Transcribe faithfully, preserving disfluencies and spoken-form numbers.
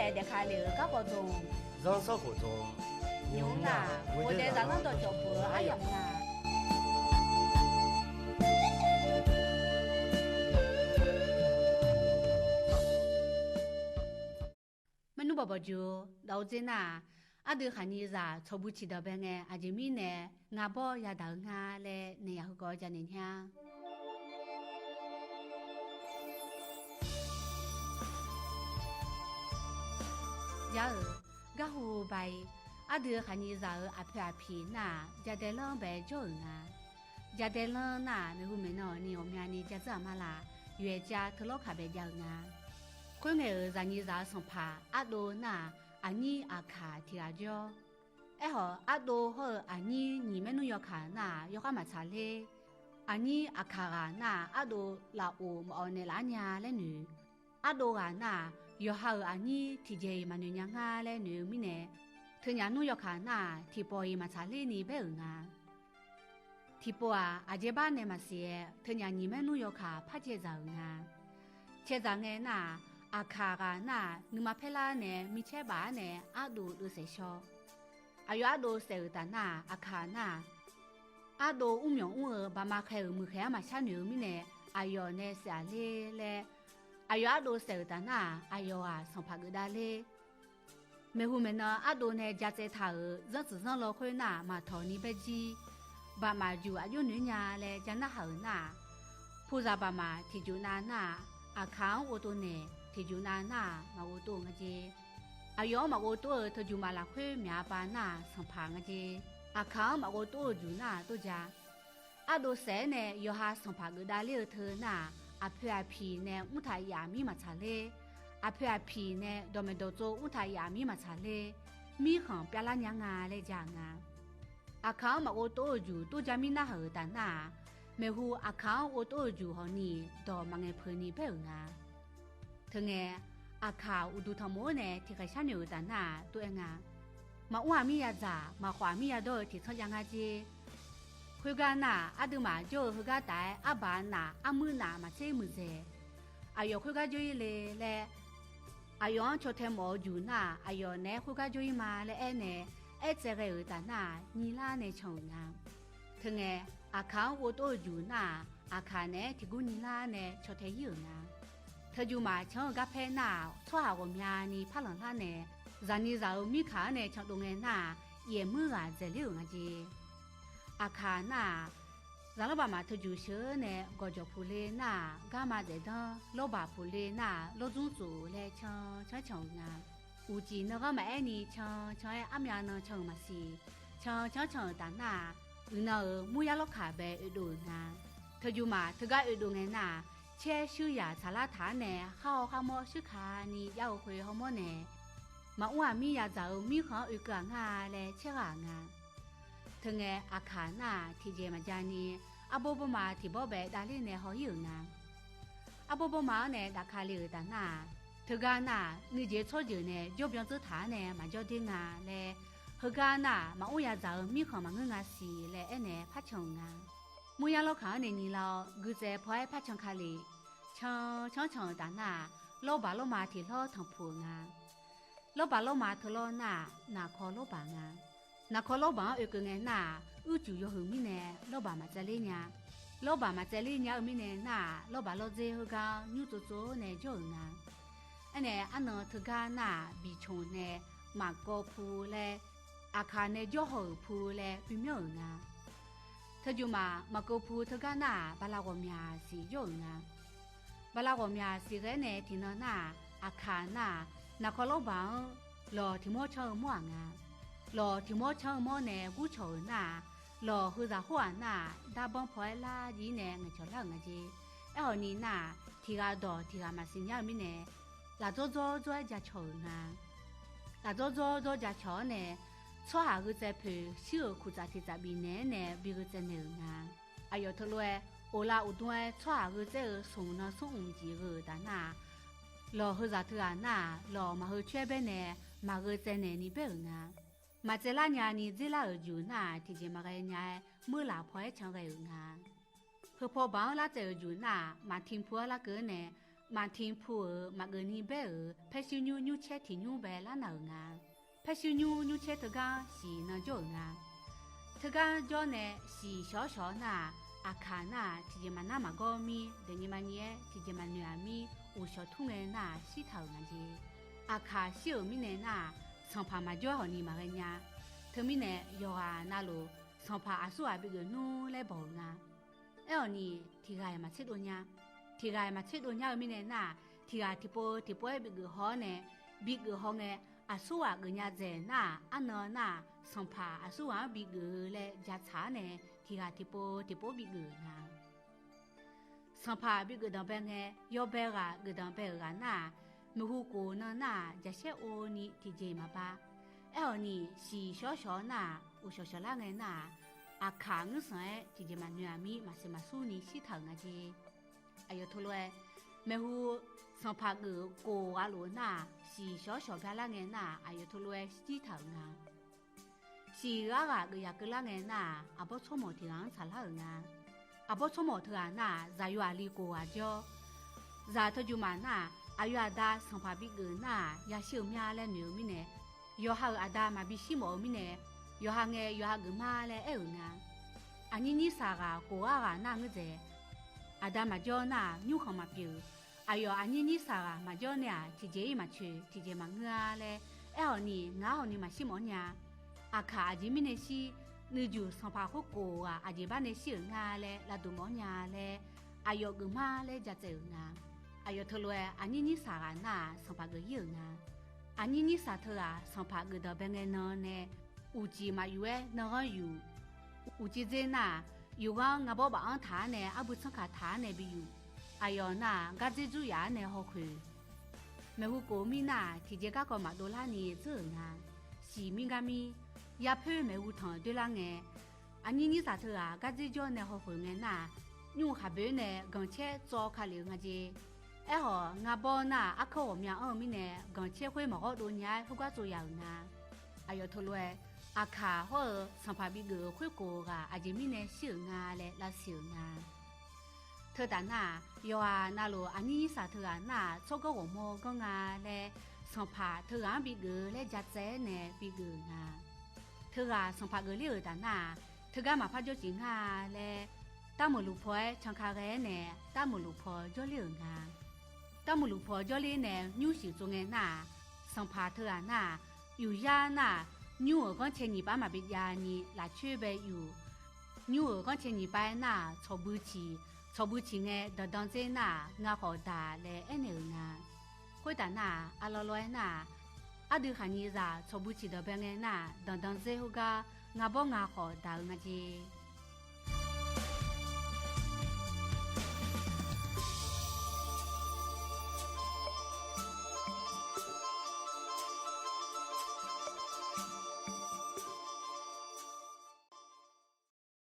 Daefkale-euq garkawv dmq, zanrsanrkhof dmq, nymq-mr nar, ghofdaef zaqlanr dawqcawq puq-eu aryamq nar, maernmr bawq bawq jeuq-or, dawq-eu dzer nar-aq, ardui khaqnyi zaq tsawqbu ciqdanq bae ngae, aqjeq mirnae ngaq bawr yadaq-eu nga laer naeq yaq heukawv janaeq nya. Jar-euq garhu ba-ir, ardui khaqnyi zaq-euq aqpoeq aqpiq nar-aq, jadaelanr bae jawr-euq nga. Jadaelanr nar-aq, maeqhu maeqnan ni ghawqmyani ja dzeur-aq ma laf, yaeqjav teulawr kaq bae jav-euq nga. Khoerngae-euq zaqnyi zaq-eu sanqpaq ardov nar-aq, aqnyir aqkaq tiq ghaq jawr. Aerkhawf, ardov hawr-eu aqnyir nyiq maernmr yawkaq nar-aq, yawkhav maqtsaq ler. Aqnyir aqkaq ghaq nar-aq, ardov lafov maqawq naeqlaf-ar nya laer noeq. Ardov ghaq nar-aq, yawqha-euq aqnyir tiqjeq-iq maqnoeq nya ngar laer noeq-eu mirnae, teunyaf nmr yawkaq nar-aq, tiqpawf-iq maqtsaq lerni baer-euq nga. Tiqpov-aq, aqjeq bar nae maqsiq-aer, teunyaf nyiq maernmr yawkaq par caedzaq-euq nga. Caedzaq ngae nar-aq, aqkaq ghaq nar-aq, nuima paerlar nae micaer baf-ar nae ardov deuvsaef shawr. Aqyawf ardov saef-euq taf nar-aq, aqkaq nar-aq, ardov mrmyawq mr-eu baqma khaeq-euq muiqkhaeq-anr maqshar noeq-eu mirnae, aqyawf nae saef-aq ler laer, aqyawf ardov saef-euq taf nar-aq, aqyawf-aq sanqpaq geufdav ler. Maeqhu maeqnan ardov nae ja tsaev taq-euq zanrtsuif zanrlaw khoer nar-aq, maqtawq ni baer jir. Baqmaf juq aqjox noeq nya laer ja narhaq-euq nar-aq, puzaq baqmaf tiqjuq nav nar-aq, aqkaq-anr ghovtov naeq, tiqjuq nav nar-aq, maqghovtov-eu nga jeq. Aqyawf-anr maqghovtov-eu teujuq maf lafkhoer myaq-a pav nar-aq, sanqpaq nga jeq. Aqkaq-anr maqghovtov-eu juq nar-aq, tov ja. Ardov saef-aer nae yawqha sanqpaq geufdav ler-eu teu nar-aq, aqpoeq aqpiq nae mrtaq yaf mir maqtsaq ler. Aqpoeq aqpiq nae dawqmaeq dawqtsov mrtaq yaf mir maqtsaq ler. Mirkhanq pyavlar nya nga laer ja-euq nga. Aqkaq-anr maqghovtov-eu juq tov ja mir narhaq-euq taf nar-aq, maeqhu aqkaq-anr ghovtov-eu juq hawq ni dawq maqngaeq peuq ni baer-euq nga. Teungae, aqkaq uqduq tanqmof-anr nae tiqkhaeq sharnoeq-euq taf nar-aq, tov-aer nga. Maqmr-aq mir yadzaq, maqkhawf-aq mir yadawr-eu tiqtsanr jav nga jer. Khoergar nar-aq, aqduimaf jawr-eu heugar taf-aer arbaq naf armuir naf maqtser muiqdzaeq. Aqyawf khoergar jawr-ir le laer, aqyawf-anr caw tae mawf-eu juq nar-aq, aqyawf naeq-aer khoergar jawr-ir ma laer aernae, aertsaev ghae-euq taf nar-aq, nyilar nae can-euq nga. Teungae, aqkaq-anr ghovtov-eu juq nar-aq, aqkaq naeq-aer tiqgur nyilar nae caw tae-ir-euq nga. Teujuq maf can-eu garpaer nar-aq, tsawrhaq ghawqmyani par lanqlar nae, zaqnyiq zaq-euq mirkaq-anr nae candov ngae nar-aq, yaef muir ghaq dzaeqler-euq nga jeq. Aqkaq nar-aq, zaqlanr baqmaf teujuq sheuq-eu nae gawqjawq puq le nar-aq, garma daefdanr, lawrbaq puq le nar-aq, lawrzmr tsof laer can can-aer can-euq nga. Uqcif nanghanr maqaer ni can can-aer armyav nan can-euq maqsiq. Can can-anr can-euq taf nar-aq, uiqnan-euq muryar lawrkaq bae oedov-euq nga. Teujuq maf teugar oedov ngae nar-aq, caer shuir yaq tsaqlar taq-ar nae khar haw khar mawr shuir kani jav-eu khoer hawmawr nae, maqmr-aq mir yadzaq-eu mirkhanq-anr oekeuv-aq ngar laer caer ghaq nga. Teungae aqkaq nar-aq tiqjeq maqja ni, arbawr bawrma tiqbawr bae davler nae haw-ir-euq nga. Arbawr bawrma-anr nae dav ka le-euq taf nar-aq, teugar nar-aq nuijeq tsawrjeuq nae jawr byan dzeur taq-ar nae maqjawr der nga laer, heugar nar-aq maqmr yadzaq-eu mirkhanq maqngeur nga siq laer aernae par can-euq nga. Muryar lawrkaq-anr nae nyiq lar-awr guitsaev paw-aer par can ka le. Can can-anr can-euq taf nar-aq, lawrbaq lawrma tiq lawr tanqpuq-euq nga. Lawrbaq lawrma teu lawr nar-aq, naqkaw lawrbaq nga. Naqkaw lawrbaq-anr oekeuv ngae nar-aq, uicuiv yawhuiq mirnae lawrbaq maqtsaevler nya. Lawrbaq maqtsaevler nya-eu mirnae nar-aq, lawrbaq lawrdzer heugar-anr nymr tsov tsov-awr nae jawr-euq nga. Aernae arnan teugar nar-aq, biqcmq nae maqkawv pu laer, aqkaq nae jawr haw-euq pu laer bimyanr-euq nga. Teujuq maf maqkawv pu teugar nar-aq, bala ghawqmyaq siq jawr-euq nga. Bala ghawqmyaq siq ghae-aer nae tiqnan nar-aq, aqkaq nar-aq, naqkaw lawrbaq-anr lawq tiq mawr canr-eu mawr-aq nga. Lawq tiq mawr canr-eu mawr nae gur cawq-euq nar-aq, lawq heuzaq khoer-aq nar-aq, darbanr paw-aer lar jiv-ir nae ngaeqcawq lar-euq nga jeq. Aerkhawf ni nar-aq, tiq ghaq dawq tiq ghaq maqsiq nya-eu mirnae, lafdzawr dzawr dzawr-aer ja cawq-euq nga. Lafdzawr dzawr dzawr ja cawq-awr nae, tsawrhaq gheutsaev poeq shir-euq kuqtsaf tiq tsaf bifnaeq-aer nae bi gheutsaev naeq-euq nga. Aqyawf teulof-aer, oqlav uqdmr-aer tsawrhaq gheutsaev-eu smq nan smr mq jeq gheu-euq taf nar-aq, lawq heuzaq teughaq nar-aq, lawq maqheu coer baer nae maqgheu tsaev naeq ni baer-euq nga. Maqtsaev lar nya ni dzer lar-euq juq nar-aq, tiqjeq maqghae nya-aer meurlaf paw-aer can ghae-euq nga. Heu paw baq-anr lar tsaev-euq juq nar-aq, maqtiq pu-aer larkeuv-anr nae, Maqtiq pu-euq maqgeuf ni baer-euq paershuir nymr nymrcaer tiq nymr bae larnar-euq nga. Paershuir nymr nymrcaer teugar siq nan jawr-euq nga. Teugar jawr nae siq shawr shawq nar-aq, aqkaq nar-aq tiqjeq maqnar maqgawr mir, daefnyi maqnyi-aer tiqjeq maqnoeq-aq mir, uqshawq tur ngae nar-aq shirtaq-euq nga jeq. Aqkaq shir-euq mirnae nar-aq, sanqpaq maqjawr hawq ni maqghae nya. Teumirnae yawqghaq navluf sanqpaq aqsurghaq bigeuf nmr laer bawq-euq nga. Aerkhawf ni, tiq ghaq-iq maqtser dov nya. Tiq ghaq-iq maqtser dov nya-eu mirnae nar-aq, tiq ghaq tiqpov tiqpov-aer bigeuf haw-awr nae, bigeuf haw ngae, aqsurghaq geufnya dzaeq nar-aq, arnan nar-aq, sanqpaq aqsurghaq-anr bigeuf-eu laer jatsaq-awr nae, tiq ghaq tiqpov tiqpov bigeuf-euq nga. Sanqpaq bigeuf danqbae ngae, yawbae ghaq geufdanq bae-euq ghaq nar-aq, maeqhu kof nan nar-aq, jaqsaer or ni tiqjeq maqba. Aerkhawf ni, siq shawr shawq nar-aq, uqshawq shawq lar ngae nar-aq, aqkaq ngeur sanq-aer tiqjeq maqnoeq-aq mir, maqsiq maqsur ni shirtaq-euq nga jeq. Aqyawf teulof-aer, maeqhu sanqpaq geuf kof ghaq lof nar-aq, siq shawr shawq byalar ngae nar-aq, aqyawf teulof-aer shirtaq-euq nga. Siq ghaq ghaq geuf yaq keuvlar ngae nar-aq, aqbawr tsawrmawq tiq ghaq-anr tsaqlar-euq nga. Aqbawr tsawrmawq teughaq nar-aq, zaqyo aqli kof ghaq jawr. Zaq teujuq maf nar-aq, aqyawf aqda sanqpaq bigeuf nar-aq, yashir-euq mya laer noeq-eu mirnae, yawqha-euq aqda maqbi shir mawf-eu mirnae, yawqha ngae yawqha geuf mar laer aer-euq nga. Aqnyir nyir saq ghaq kof ghaq ghaq nar ngeur dzaeq. Aqda maqjawr nar-aq, nymrkhanq maqpyeuf. Aqyawf aqnyir nyir saq ghaq maqjawr nae-aq, tiqjeq-ir maqcoeq, tiqjeq maqngeur-a laer aerkhawf ni, ngaq-anr hawq ni maqshir mawf-anr nya. Aqkaq aqjeq mirnae shir, nuijuq sanqpaq khoerkof ghaq aqjeq bar nae shir-euq nga laer lavduq mawf-anr nya laer, aqyawf geuf mar laer ja tsaev-euq nga. Aqyawf teulof-aer aqnyir nyir saq ghaq nar-aq, sanqpaq geuf-ir-euq nga. Aqnyir nyir saq teughaq sanqpaq geufdanq bae ngae nan nae, uqcif maqyuf-aer nanghanr yuf. Uqcif dzer nar-aq, yufghanr ngaqbawr baf-anr taq-ar nae, arbui tsanrkaq taq-ar nae bi yuf. Aqyawf nar-aq, gardzer dzur yaf-ar nae hawkhoeq. Maeqhu kof mir nar-aq, tiqjeq garkawv maqdov larni dzeur-euq nga. Siq mir gar mir, yapoer maeqhu tanq doerlar ngae, aqnyir nyir saq teughaq gardzer jawr nae hawkhoeq ngae nar-aq, nymr khaqboeq nae ganqcaer tsawv ka lef-eu nga jeq. Aerkhawf, ngaqbawr nar-aq, arkawr ghawqmya anr-eu mirnae, ganqcaer khoer maqghawr dov nya-aer khoergar tsov yaf-euq nga. Aqyawf teulof-aer, aqkaq hawr-eu sanqpaq bigeuf-euq khoerkof ghaq aqjeq mirnae shir-euq nga laer lavsiq-euq nga. Teutaf nar-aq, yawqghaq navluf aqnyir nyir saq teughaq nar-aq, tsawrganr ghawqmawr ganr nga laer, sanqpaq teughaq-anr bigeuf-eu laer ja tsaev-aer nae bigeuf-euq nga. Teughaq sanqpaq geufler-euq taf nar-aq, teugar maqpar jawr cif ngar-a laer, tarmeuq luf paw-aer canka ghae-aer nae, tarmeuq luf paw jawrler-euq nga. Tarmeuq luf paw jawrler nae nymr shiq tsov ngae nar-aq, sanqpaq teughaq nar-aq, yufzar nar-aq, nymr-euq ghanrcae nyiq pav maqbi javni lafcoer bae yuf. Nymr-euq ghanrcae nyiq pav-aer nar-aq, tsawqbui ciq, tsawqbui ciq ngae danqdan dzer nar-aq, nga khawf daq laer aernaeq-euq nga. Khoertaf nar-aq, aqlawv lawv-aer nar-aq, aqdui khaqnyiq zaq tsawqbui ciq danqbae ngae nar-aq, danqdan dzer khoergar ngaqbawr nga khawf daq-eu nga jeq.